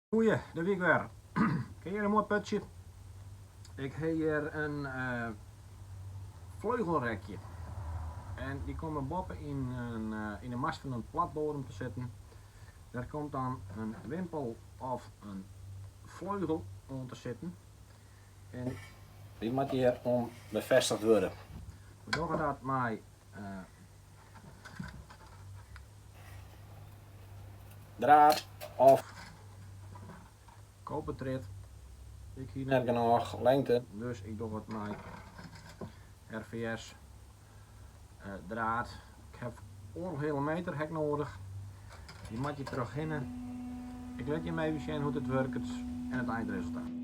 Goeie, dêr wie ik wer. Ik ha hjir in moai putsje. Ik ha hjir in fleugelrekje. En dy komme boppe yn yn de mast fan in platboadem te sitten. Dêr komt dan in wimpel of in fleugel oan te sitten. En dy moat hjir oan befêstigd wurde. We dogge dat mei Draad of kopertried. Ik hie net genôch lengte, dus ik doch it mei RVS draad. Ik haw oardel heale meter ha ik noadich. Dy moat hjir trochhinne. Ik lit jim even sjen hoe't it wurket en it eindresultaat.